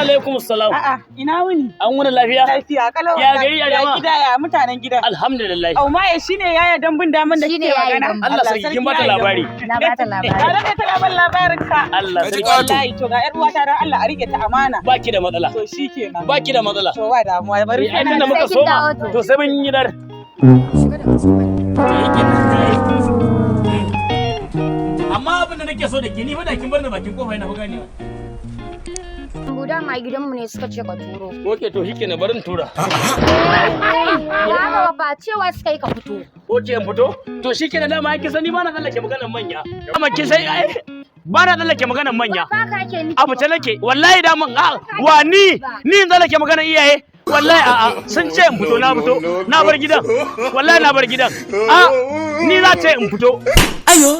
Alaikum salam. A'a, ina wuni? An wuni lafiya? Lafiya kalau. Ya gari, ya jama'a? Gida, ya mutanen gida? Alhamdulillah. Au maye shine yaya dambun daman da Shine kike yaya magana. dambu. Allah sarki, kin bata yaya labari. dambu. Na bata labari. Na daɗe tana ban labarin ka. Allah Ka ji sarki. ƙato. Wallahi to ga yar uwata, dan Allah a rike ta amana. Baki da matsala. To shikenan. Baki da matsala. To ba damuwa, bari. Ai tunda muka Sai kin soma dawo to. to sai mun yi dar. Shiga da wasu. Amma abin da nake so da ke, ni fa da kin bar ni bakin kofa yana fa ganewa. Buda ma gidanmu ne suka ce ka turo. Okay, to shikenan, bari in tura. Ba haka ba, cewa suka yi ka fito. Okay, in fito? To shikenan, dama ai kin sani ba na tsallake maganar manya. Amma kin sai ai ba na tsallake maganar manya. Ba ka ke nufi. A fita nake wallahi, daman a wa ni in tsallake maganar iyaye? Wallahi a'a, sun ce in fito, na fito, na bar gidan. Wallahi na bar gidan. A ni za ce in fito. Ayo.